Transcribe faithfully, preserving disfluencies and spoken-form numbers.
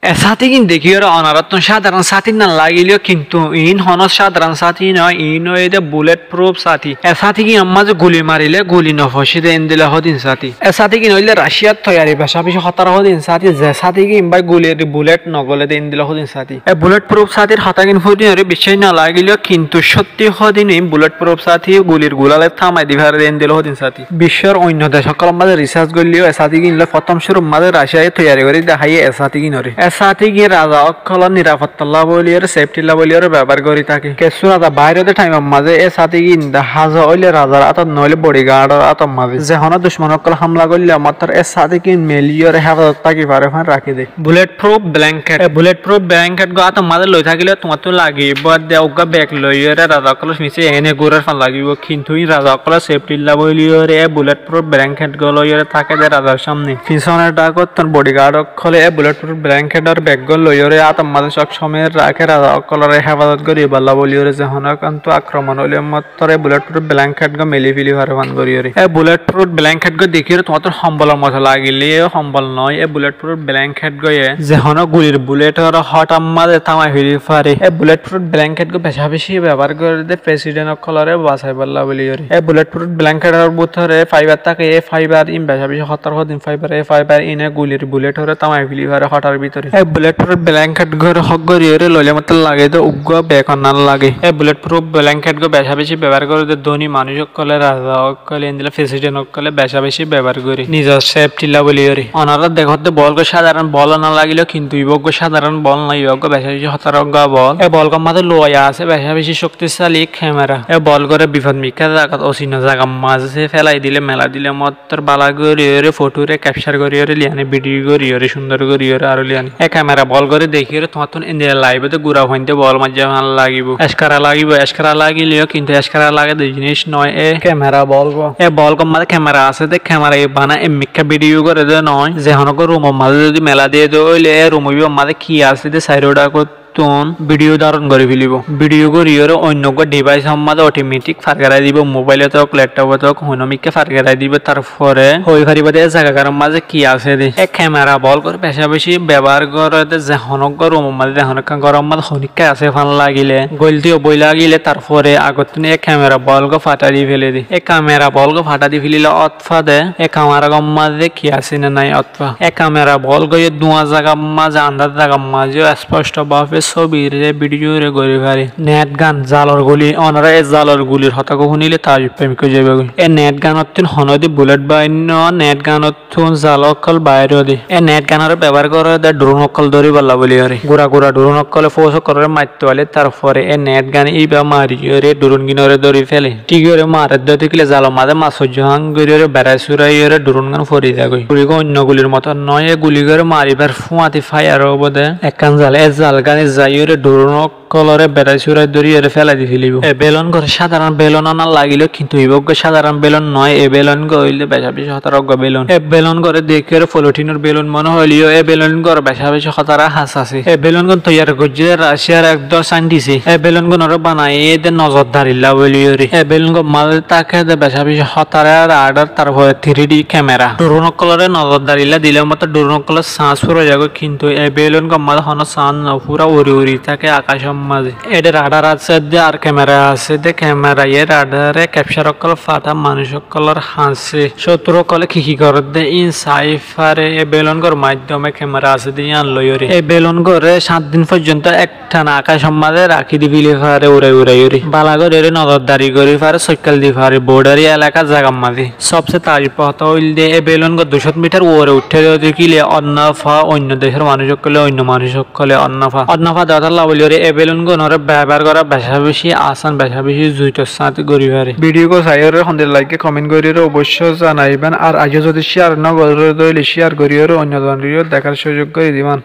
E sátigin dekíyore onoráttun sádaron sáti no lagileo, kintu iín honó sádaron sáti no, iín óilde bullet proof sáti. E sátigin ammá ze guli marile guli no focé de endilla hodin sáti. E sátigin óilde Raciyar toiyari becá beci hótar hodin sáti, ze sátigin bái gulir bullet no gole de endilla hodin sáti. E bullet proof sátir hotágin fúni ore biccác no lagileo, kintu sótti hodin iín bullet proof sáti gulir gulale támai di fare de endilla hodin sáti. Biccór oinno dec ókkolor mazé risarc goilleyó e sátigin loi fottom cúrur mazé Raciyaye toiyari gorí deháiye e sátigin ore. E sátigin raza ókkolor nirafottar lá bóliyore, sefthir lá bóliyore bebohár gorí táke. Kessú raza baáir óde thaimor mazé e sátigin dehá za óile razar átot noóile bodigardor átot mazé. Ze honó ducmon ókkol hámla goille mottor e sátigin meliyore héfazot táki fare fán rakí de. Bullet proof blanket. E bullet proof blanket gán átor mazé loi tákile tuáñttú lagibó de uggúa bek loiyore raza ókkolor fisé ene gúrar fán lagibó, kintu iín raza ókkolor sefthir lá bóliyore e bullet proof blanket gán loiyore táke de razar sámne. Fisónor dhákottún bodigard ókkole e bullet proof blanketor bek gán loiyore átor mazé sob cómot raké raza ókkolore héfazot goríballa bóliyore, ze honó kintu akromon óile mot tor e bullet proof blanket gán meli feli fare fán goríyore. E bullet proof blanket gán dekíyore tuáñttú hombolor moto lagileyó hombol noó, e bullet proof blanket gán ye ze honó gulir bulletor hótar mazé támai feli fare. E bullet proof blanket gán becá beci bebohár goré de president ókkolore basaiballa bóliyore. E bullet proof blanketor bútore fiber táke, e fiber iín becá beci hótar hodin fiber, e fiber iíne gulir bulletore támai feli fare hótar bútore. E bullet proof blanket gán hók goríyore loile mottor lage de uggúa bek no lage. E bullet proof blanket gán becá beci bebohár goré de dóni manúic ókkole, raza ókkole, endilla president ókkole becá beci bebohár goré nizor sefthir lá bóliyore. Onorá dekódde bol gán sádaron bol no lagileo, kintu ibá uggúa sádaron bol no, ibá uggúa becá beci hótar uggúa bol. E bol gán mazé luwa asé becá beci cóktisali kemera. E bol gáre bifot mikká zagat, osinno zagar mazé félai dile, mela dile mot tor bála goríyore fotore kepcar goríyore liyani, bidiyo goríyore cúndor goríyore aró liyani. E kemera bol gán dekíyore tuáñttún endilla laibo de gura fuainde bol maijjé fán lagibó. Eskara lagibó, eskara lagileyó kintu eskara lage de jinís noó e kemera bol gán. E bol gán mazé kemera asé de, kemera ye bana emmikká bidiyo goré de noó. Ze honó uggúa rumor mazé zodi mela diye de óile e rumor ibár mazé ki asé de sairó dhák tún bidiyo dháron gorí felibó. Bidiyo goríyore oinno uggúa device or mazé otometik fargerai dibó, mobailot ók, leptopot ók, honó mikká fargerai dibó, tarfore hoi faribó de e zagagar mazé ki asé de. E kemera bol gán becá beci bebohár goré de ze honó uggúa rumor mazé, ze honó ekkán góror mazé honikka asé fán lagile, goiltíyo boi lagile, tarfore agottún e kemera bol gán fátai di fele de. E kemera bol gán fátai di felile otfá de e kemera gán mazé ki asé ne nai otfá. E kemera bol gán ye duwa zagar mazé, andár zagar mazé yó esposto bábe sóbire, bidiyore gorí fare. Net gan, zalor guli, onorá e zalor gulir hotá gán fúnile taajjub faimikká zaibá goi. E net ganottún honódi bullet bair noó, net ganottún zal ókkol bair ó de. E net ganore bebohár goré de dron ókkol dóriballa bóliyore. Gura gura dron ókkole fous ókkolore maitto aile tarfore e net gan ibá mariyore dron gínore dóri fele. Thík ore maredde dekíle zalor mazé mas soijjó hán goríyore berai suraiyore dron gán fori zagói. Guli gán oinno gulir moton noó, e guli gán maribar fúañti fáiyar óibo de. Ekkán zal, e zal gán zaiyore dron ókkolore berai surai dóriyore félai di felibó. E belun gán sádaron belun no lagileo, kintu ibá uggúa sádaron belun noó, e belun gán óilde becá beci hótar uggúa belun. E belun gán dekíyore politinor belun mone hoileyó e belun gán becá beci hótar hás asé. E belun gán toiyar goijjé de Raciyar ek dóc sainthise. E belun gánore banaiyé de nozordarilla bóliyore. E belun gán mazé táke de becá beci hótar radar, tarfore tiri di kemera. Dron ókkolore nozordarilla dile mottor dron ókkolor sañs fúrai zagói, kintu e belun gán mazé honó sañs no fúre, uri uri táke akacor mazé. Ede radar asé de ar kemera asé de, kemera ye radare kepcar ókkol fata manúic ókkolor hañsé cóttur ókkole ki ki gorédde iín sai fare e belun gánor maiddome, kemera asé de yían loiyore. E belun gáre sát din foijjonto ek thana akacor mazé rakí di feli fare urai urai ore. Bála gorí ore nozordari gorí fare, sókkal di fare, bodhari elakar zagar mazé. Sobse taajjub hotá óilde e belun gán dui cót mitar uore uiththé de dekíle onno fa oinno decór manúic ókkole, oinno manúic ókkole onno fa. Onno fa de ótolla bóliyore e belun gánore bebohár gora becá beci asan, becá beci zuitor sáñte gorí fare. Bidiyo gán saiyore hondilla lage koment goríyore oboicco zanaiban. Ar aijjó zodi ciyar no goré de óile ciyar goríyore oinno zonoreyó dekár cúzuk gorí diban.